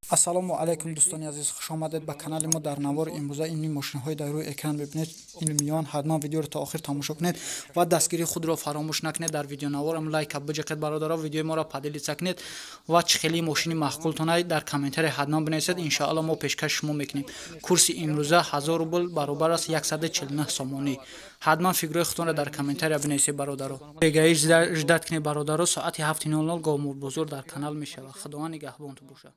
Ассалому алайкум дӯстони азиз, хуш омадед ба канали мо. Дар навори имрӯза ин мошинҳои дар рӯи экран мебинед, ин миён. Ҳатман видеоро то охир тамошо кунед ва дастгирии худро фаромӯш накунед. Дар видеонаворам лайка биҷақед бародаро, видеои моро поделиться кунед ва чӣ хеле мошини маъқултонай дар комментария ҳатман бинависед. Иншоалло мо пешкаши шумо мекунем. Курси имрӯза 1000 рубл баробар аст 149 сомонӣ. Ҳатман фикрҳои худтонро дар комментария бинависед бародаро. Бегаи ждать кунед бародаро, соати 7:00 говмурбозор дар канал мешавад. Худованд нигаҳбонтон бошад.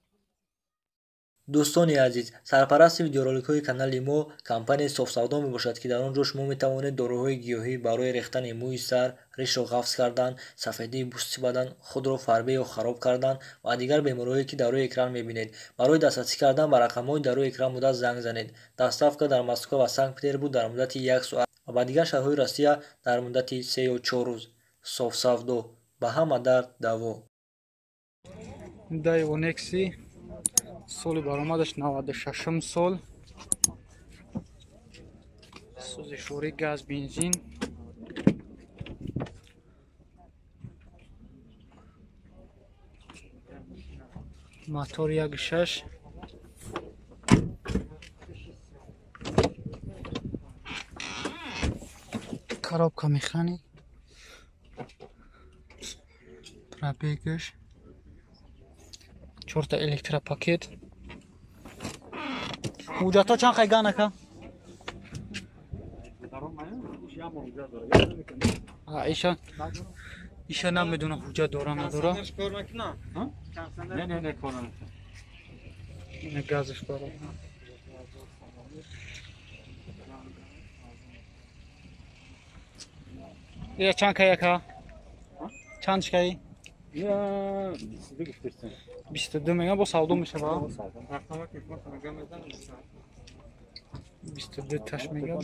Дӯстони азиз, сарпарасти видеороликҳои канали мо компанияи Софсавдо мебошад, ки дар он ҷо шумо метавонед доруҳои гиёҳӣ барои рехтани мӯи сар, ришро ғафз кардан, сафедии пӯсти бадан, худро фарбе ё хароб кардан ва дигар бемориҳое, ки дар рӯи экран мебинед. Барои дастрасӣ кардан ба рақамҳои дар рӯи экран буда занг занед. Доставка дар Москва ва Санкт-Петербург дар муддати як соат ва ба дигар шаҳрҳои Россия дар муддати 3 ё 4 рӯз. Софсавдо ба ҳама дард даво. Daewoo Nexi, соли баромадаш 96 сол, сӯзишворӣ газ бензин, мотор 1.6, коробка механик, пробегаш чорта электропакет. Ҳуҷҷатҳо чанд қай ган ака? Иша иша намедонам ҳуҷҷат дора надора. Ина газаш бара. Я чанд кай ака? Чанд кай? Я 22 гуфтестем. 22 мегам бо савдо мешава. 22 таш мегам.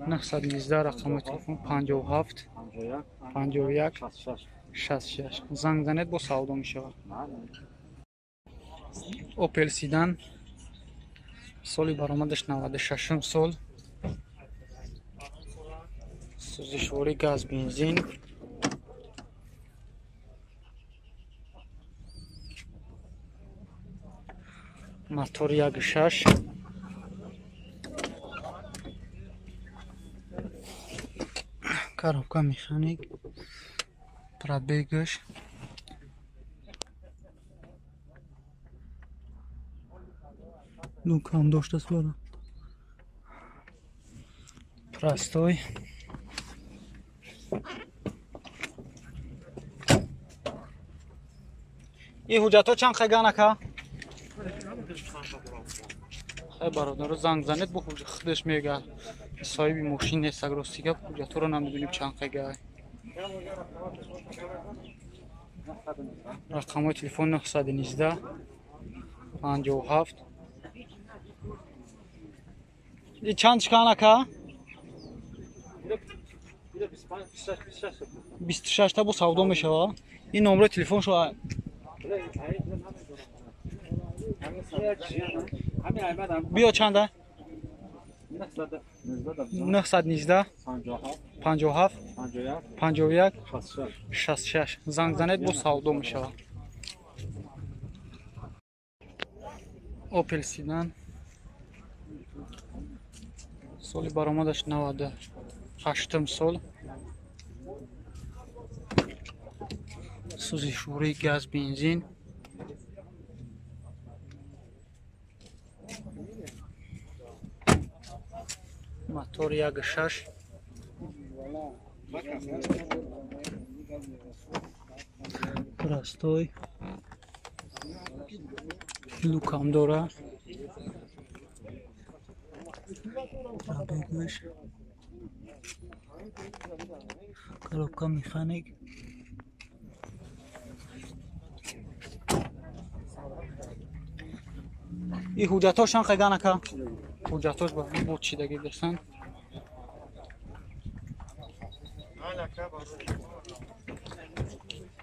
919 рақами телефон 57 51 66. Занг занед, бо савдо мешава. Opel Sedan, соли баромадаш 96 сол, сӯзишворӣ газ бензин, мотор 1.6, коробка механик, пробегаш люкам доштааст бара, простой. И ҳуҷҷатҳо чанд қайган ака? Хай бародаро, занг занед, бо худаш мега. Соҳиби мошин нест, рости гап ҳуҷҷатҳоро намедонем чанд қайга. Рақамҳои телефон 919 57. И чанд шикан ака? 26 та бо савдо мешава. Ин номраи телефоншо биё чанда? 919 57 51 66. Занг занед, бо савдо мешавад. Opel Sedan, соли баромадаш 98 сол, сӯзишворӣ газ бензин, мотор 1.6, простой, люкам дора, пробегаш, коробка механик. И ҳуҷҷатҳош чанд қайган ака? Ҳуҷҷатҳош ба бо чидаги дастанд.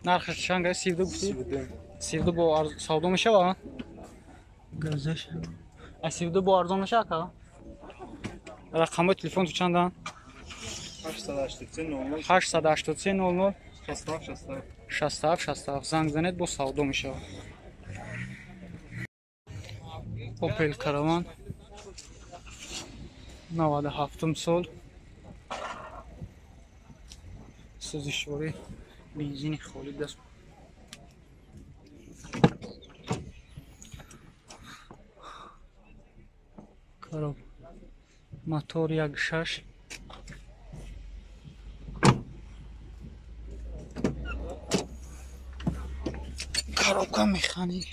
Нархаш чанд гай? 32 гуфтӣ? 32 бо савдо мешава? Газаш. А 32 бо арзон мешава ака? Рақамҳои телефон ту чанданд? 883 00 883 00 67 67 67 67. Занг занед, бо савдо мешавад. Opel Caravan 97 сол сӯзишворӣ бензини холӣ даст. Короб мотор 1.6 коробка механик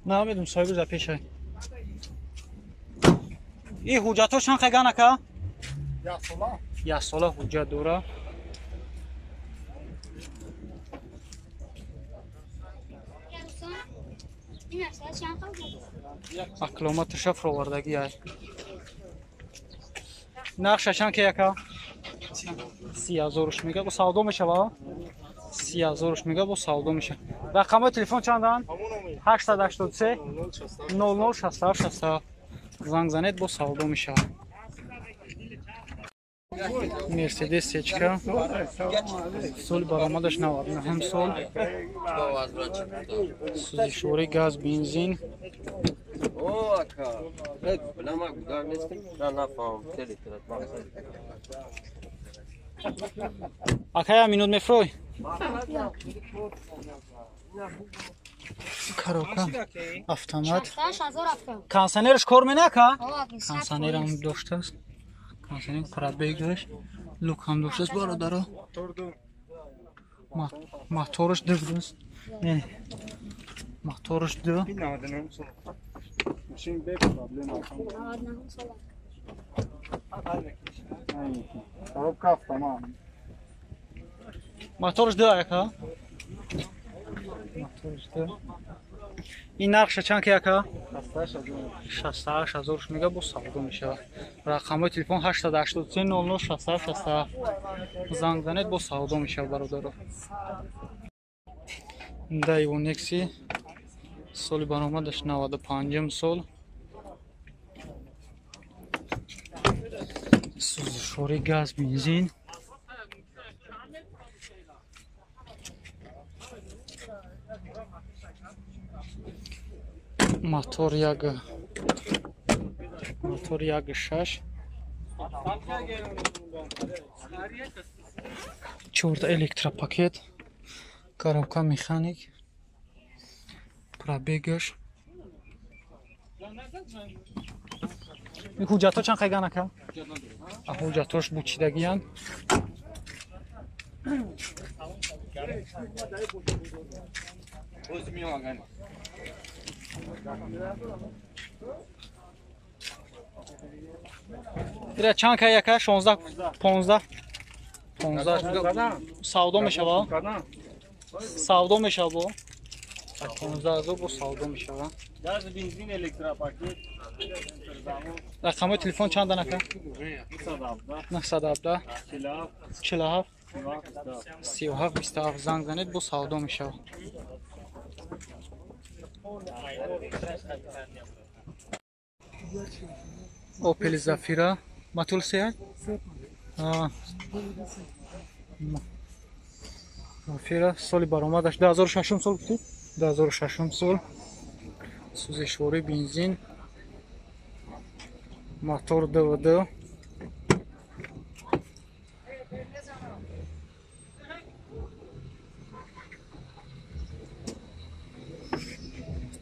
намедум соҳиби за пеша. И ҳуҷҷатҳо чанд қайган ака? Як сола ҳуҷҷат дора. Аккилометрша фуровардагӣ ай. Нархша чанд ки ака? 30 000 мега. Бо савдо мешава? 30 000 мега, бо савдо мешава. Рақамҳои телефон чанданд? 883 00 67 67. Занг занед, бо савдо мешава. Мерседес сечка соли баромадаш 99 сол сӯзишворӣ газ бензин. Акая минут мефрой. Коробка автомат. Кондиционерш кор менака? Кондиционерам доштааст. Кондиционер пробег дошт. Люк ҳам доштааст бародаро. Мотораш ду будаст. Не. Мотораш ду. Коробка автомат. Мотораш ду ака? Мотораш ду. Ин нархша чанд ки ака? 68 000 мега, бо савдо мешавад. Рақамҳои телефон 883 00 67 67. Занг занед, бо савдо мешавад бародаро. Daewoo Nexi соли баромадаш 95 сол сӯзишворӣ газ бензин. Мотор як, мотор 1.6, чорта электропакет, коробка механик, пробегаш. Ин ҳуҷҷатҳо чанд қайган ака? Ҳуҷҷатҳош бучидагиянд. Ира чанд кай ака? 16 15 15 савдо мешава? Савдо мешава бо 15 000 бо савдо мешава. Газ бензин электропакет. Рақамҳои телефон чандан ака? 917 47 37 27. Занг занед, бо савдо мешава. Opel Zafira мотор се Зафира соли баромадаш 2006 сол гуфтӣ? 2006 сол сӯзишворӣ бензин мотор ДВД.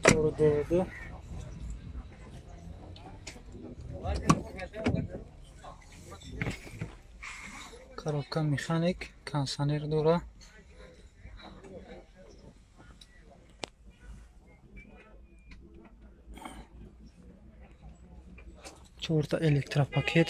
Мотор ДВД. Коробка механик, кондиционер дора. Чорта электропакет.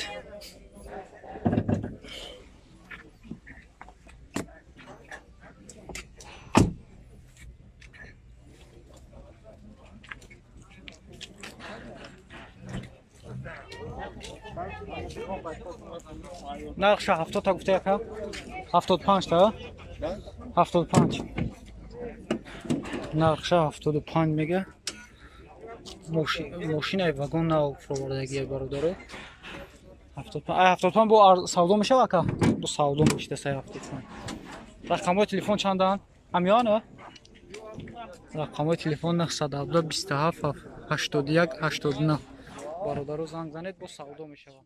Нархша 70 та гуфта яка? 75 та? 75. Нархша 75 мега. Мошинаи вагон нав фуровардагия бародаро. 75. Ай, 75 бо савдо мешава, ака? Бо савдо мешида сай 75. Рақамҳои телефон чанданд? Ҳамён? Рақамҳои телефон 917 27 81 89. Бародаро, занг занед, бо савдо мешава.